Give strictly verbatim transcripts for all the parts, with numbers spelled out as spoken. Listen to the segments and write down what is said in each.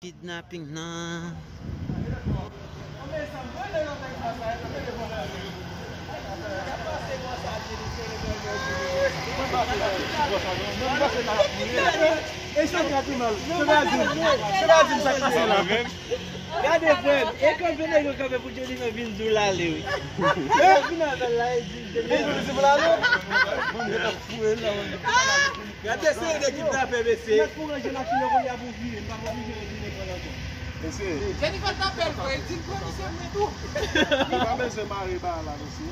Kidnaping nan. E sa ki ap pi mal. Se pa di m, se pa di m sa k pase la. Gade frè m, e kanpe nèg yo kanpe pou Jennifer vin di w l ale wi. E vin avè l la, e di Jennifer. Gade se de kidnapè mesye. Nèg pou ranje machin nan kounye a pou vire, m pa oblije retounen pran ankò. Mesye. Jennifer t apèl vre, di l pran misye vre tou. Nou pa bezwen mare ba la mesye.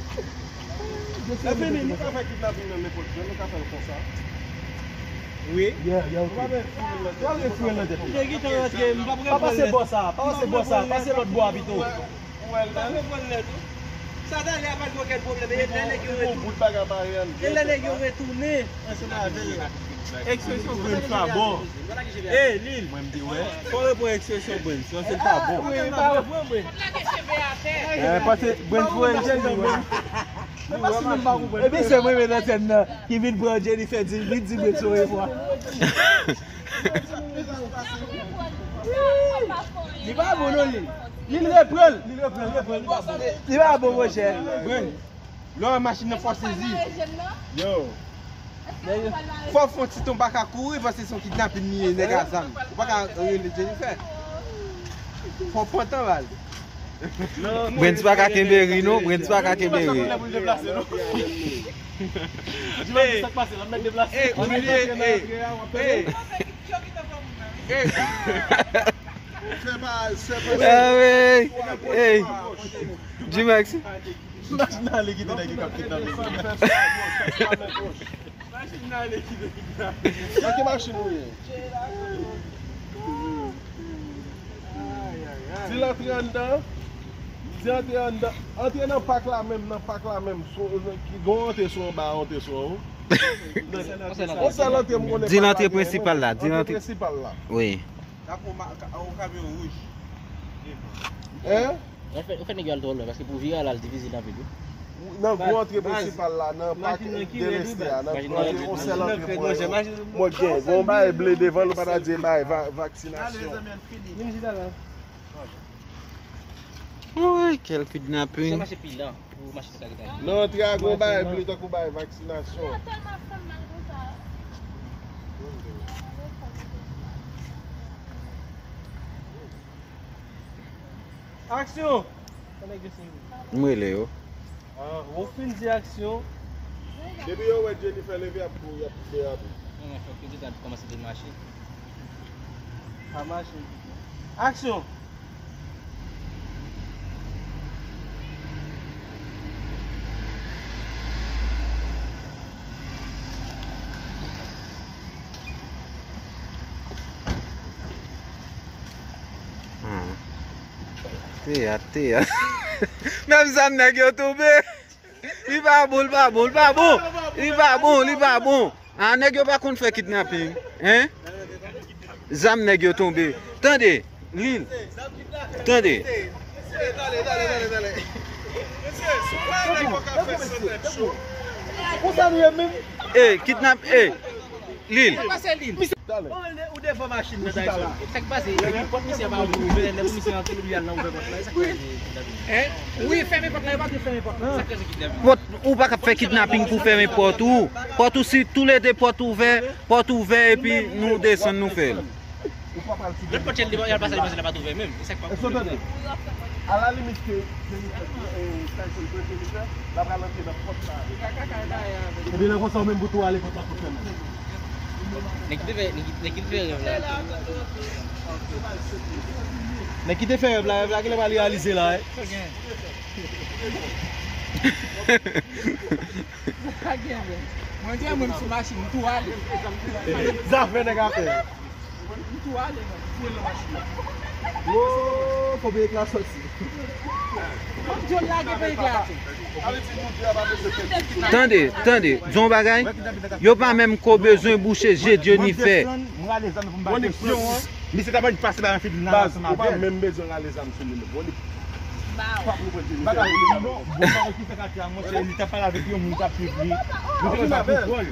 Ebyen nou ka fè kidnaping nan nenpòt jan, nou ka fè l konsa. Wi. Yeah, yeah, ok. Ou pa bezwen foure l nan tèt. Ou pa bezwen foure l nan tèt. Te gentan rantre, m p ap reponn lè. Pa pase bò sa, pa pase bò sa, pase lòt bò a pito. Ou wè l pa konprann lè tou. Sa talè a pa t gen okenn pwoblèm. E lè nèg yo retounen. E lè nèg yo retounen ansanm avè l la. Ekspresyon Brens pa bon. Ey, Lil. Mwen m te wè. Fò repran ekspresyon Brens. Paske l pa bon. Wi, pa bon. Eh, paske Brens fò ekspresyon Brens. Ebyen se mwen menm nan sèn nan ki vin pran Jennifer di, vin di Brens yon refwa. Li pa bon non li. Li reprann. Li reprann, li reprann, li pa bon. Li pa bon monchè. Brens. Lè w wè machin nan fò sezi. Yo. Fò w fè yon ti ton baka kouri paske se yon kidnaping li ye, nèg a zam. Ou pa ka rele Jennifer. Fò w pran tan baz. Brens pa ka kenbe ri non, Brens pa ka kenbe ri. Ey, oublie, ey, ey. Ey. Fè pa, fè pa. Ah, ey, ey. G-Max. Machin nan ale kite nèg yo k ap kidnape. Machin nan ale kite kidnape. Nan ki machin ou ye? Di l antre anndan. Di l antre anndan. Antre nan pak la menm, nan pak la menm. Sou, ki gon antre sou anba, antre sou anwo. On sèl antre m konnen. Di l antre prensipal la, di l antre prensipal la. Wi. N ap pran yon kamyon wouj. Hein? Ou fè, ou fè nèg yo al twò lwen, paske pou vire al, al difisil anpil wi. Nan gwo antre prensipal la, nan pak deleste a, nan gwo antre, on sèl antre pou mwen gen. Gon bagay ble devan l, ou pa ta di bay va-, vaksinasyon. Woy, kèl kidnaping. Nan antre a gon bagay ble tankou bay vaksinasyon. Aksyon! M rele yo. Ah, ou fin di aksyon. Depi yo wè Jennifer leve, y ap kouri, y ap derape. Non, men fòk yo deja kòmanse demache. Pa mache. Aksyon! Hmm. Teyat, teyat. Menm zam nèg yo tonbe. Li pa bon, li pa bon, li pa bon. Li pa bon, li pa bon. Ah, nèg yo pa konn fè kidnaping, hein? Zam nèg yo tonbe. Tande, Lil. Tande. Ey, kidnap, ey, Lil. Ou devan machin nan, Tyson. Sa k pase? Lè pòt misye pa ouvè, lè pou misye antre, li al nan ouvè pòt la. Sa k pase? Hein? Wi, fèmen pòt la, yo pa dwe fèmen pòt la. Sa k pase kidnaping? Pòt, ou pa ka fè kidnaping pou fèmen pòt ou. Pòt ou, si toulede pòt ouvè, pòt ouvè epi nou desann nou fè l. Lòt pòt yo, y al pase, li panse l pa t ouvè menm. E sa k pa konprann. Alalimit ke Jennifer, eh, Tyson pran Jennifer, l ap al antre nan pòt la. Epi lè konsa, ou menm pou tou ale pòt la pou fèmen. Nèg ki te fè, nèg ki, nèg ki te fè rèv la. Nèg ki te fè rèv la, rèv la genlè pa reyalize la, eh. Mwen gen mwen sou machin, m tou ale. Zafè nèg a fè. M tou ale, man. Foure l nan machin nan. Wo, fò peye klas sòti. Fòk John lage peye klas. Tande, tande, di yon bagay. Yo pa menm ko bezwen bouche je Jennifer. Misye ta pral pase ba yon figi nan ansanm avè l. Ou pa menm bezwen rale zam sou li menm. Bon, li p ap reprann Jennifer. Bagay li non, bon bagay ki fèt atè a, monchè, li t ap pale avèk yon moun k ap swiv li. Yo te konn sa pou kò l.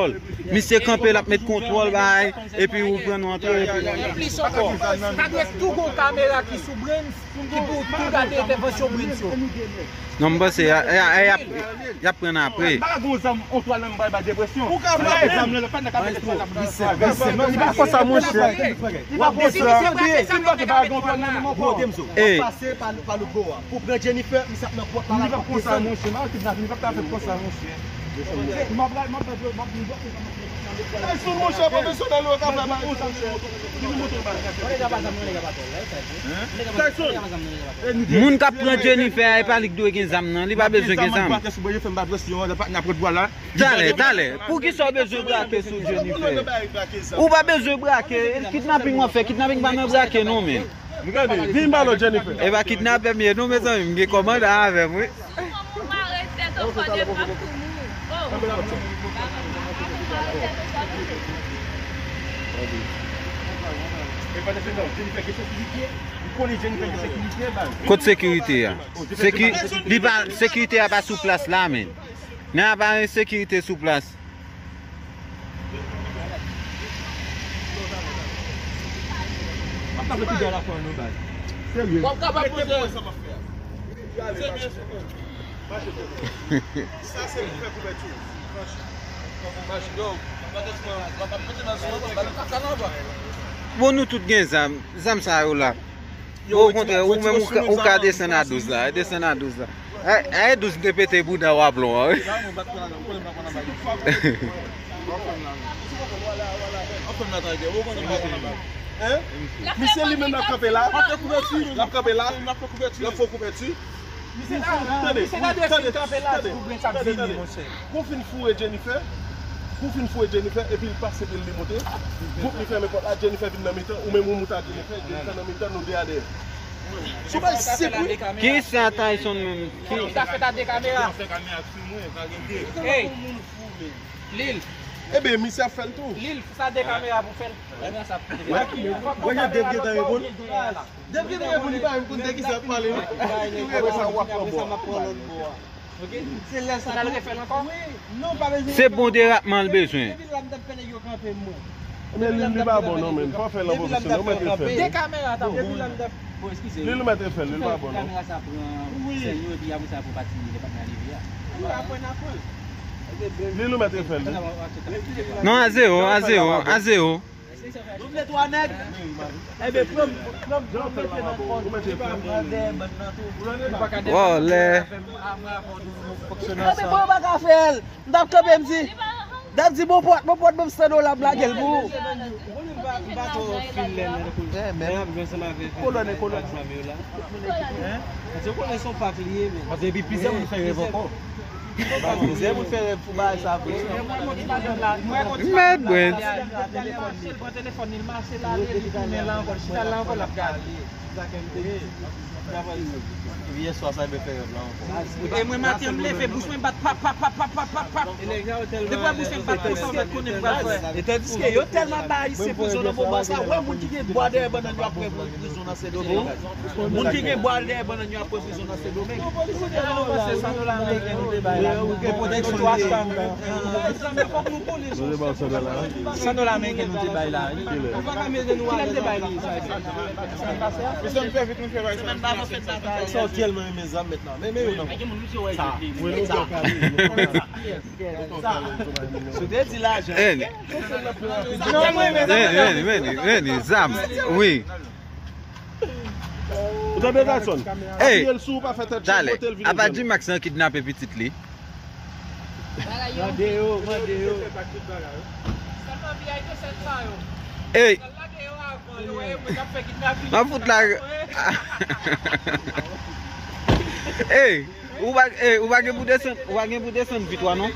kontwòl. Misye kanpe, l ap met kontwòl bay, epi ou pran nou antre, epi Anplis ankò, ta dwe tou gon kamera ki sou Brens, ki pou tou gade entèvansyon Brens yo. Non, m panse, y a, y a, y a, y ap pran apre. Pa gon zam, on twa lang bay ba depresyon. Ou ka bay zam nan, pa nan ka fè sa. Li pa konsa, monchè. Li pa konsa. Si m pa te bay gon twa lang nan, mon pase pa, pa lòt bò a. Pou pran Jennifer, misye ap nan pòt la. Li pa konsa, monchè. M ap kidnape, li pa ka fè konsa, monchè. M ap, m ap, m ap, m ap, m ap, Tyson, monchè, pwofesyonèl, yo ka fè bagay sa, monchè. Tyson! Moun k ap pran Jennifer a, e pa li k dwe gen zam nan, li pa bezwen gen zam. Talè, talè, poukisa w bezwen brake sou Jennifer? Ou pa bezwen brake, kidnaping w ap fè, kidnaping pa nan brake non, men. Gade, vin ba lòt Jennifer. E pa kidnapè m ye non, mezanmi, m gen kòmandan avè m, wi. Ou mare tèt ou fò de frap pou mou. Oh. Ou mare tèt ou fò de. Kot sekirite a? Seki-, li pa, sekirite a pa sou plas la, men. Nan pa gen sekirite sou plas. M ap tape pi bèl afè nou bay. Serye. W ap kapab poze. Sa se pou fè kouvèti. Bon, nou tout gen zam. Zam sa yo la. Bon, okontrè, ou menm ou ka, ou ka desann a douz la. Desann a douz la. Ay, ay, douz te pete bouda w aplon an, wi. Misye li menm l ap kanpe la. L ap kanpe la. L ap fè kouvèti. Tande, tande, tande, tande. Gon fin foure Jennifer. Gon fin foure Jennifer, epi l pase pou l li monte. Gwoup li fèmen pòt la, Jennifer vin nan mitan, ou menm ou moute a Jennifer, Jennifer nan mitan, nou de a dèyè. Sou bay sek wi. Ki sa Tyson menm? Ki sa fè ta de kamera? Ey, Lil. Ebyen, misye ap fè l tou. Lil, sa de kamera pou fè l. Mwen gen de vye tan reponn. Depi nou reponn, li pa menm konn de kisa ap pale non. Apre sa, w ap pran bò. Se lè sa tou. Se bon derapman l bezwen. Men li, li pa bon non, men pa fè l an pwofesyonèl, ou mèt fè l. Li, li mèt fè l, li pa bon non. Li, li mèt fè l, li. Non, a zewo, a zewo, a zewo. Nou vle twa nèg? Enben, pran m, pran m, pran m mete nan kòn. Vòlè. Enben, bon, yo pa ka fè l. M t ap kanpe, m di, m t ap di, bon pòt, bon pòt, ban m san dola, m lage l pou ou. Ou konnen m pa, m pa twò fil lè nan kolòn. Kolòn e kolòn. Paske ou konnen se yon pak li ye, men. Paske epi plizyè moun fè rèv ankò. Plizyè moun fè rèv pou bagay sa vre. Mèt Brent. Pran telefòn li, l mache l ale, li tounen la ankò, l chita la ankò, l ap gade. Yè swa sa, l fè rèv la ankò. E mwen maten, m leve, bouch mwen bat, pap, pap, pap. Depi wè bouch mwen bat konsa, ou mèt konnen m pral fè. E tandiske yo tèlman ba Ayisyen prizon nan moman sa, wè moun ki gen bwa dèyè bannann yo ap pran prizon nan Sendomeng. Moun ki gen bwal dèyè bannann yo ap pran prizon nan Sendomeng. San dola ameriken nou te bay la. San dola ameriken nou te bay la. Kilè l te bay li? Sa w tèlman renmen zam mèt la. Men, men yo nan sa. Sa. Sou te di lajan. Reni, Reni, Reni, Reni, zam. Wi. Ou tande, Tyson? Ey, talè, apa G-Max nan kidnape pitit li? Mande yo, mande yo. Ey. M ap fout la. Ey, ou pa, ey, ou pa gen pou desann, ou pa gen pou desann vitwa non.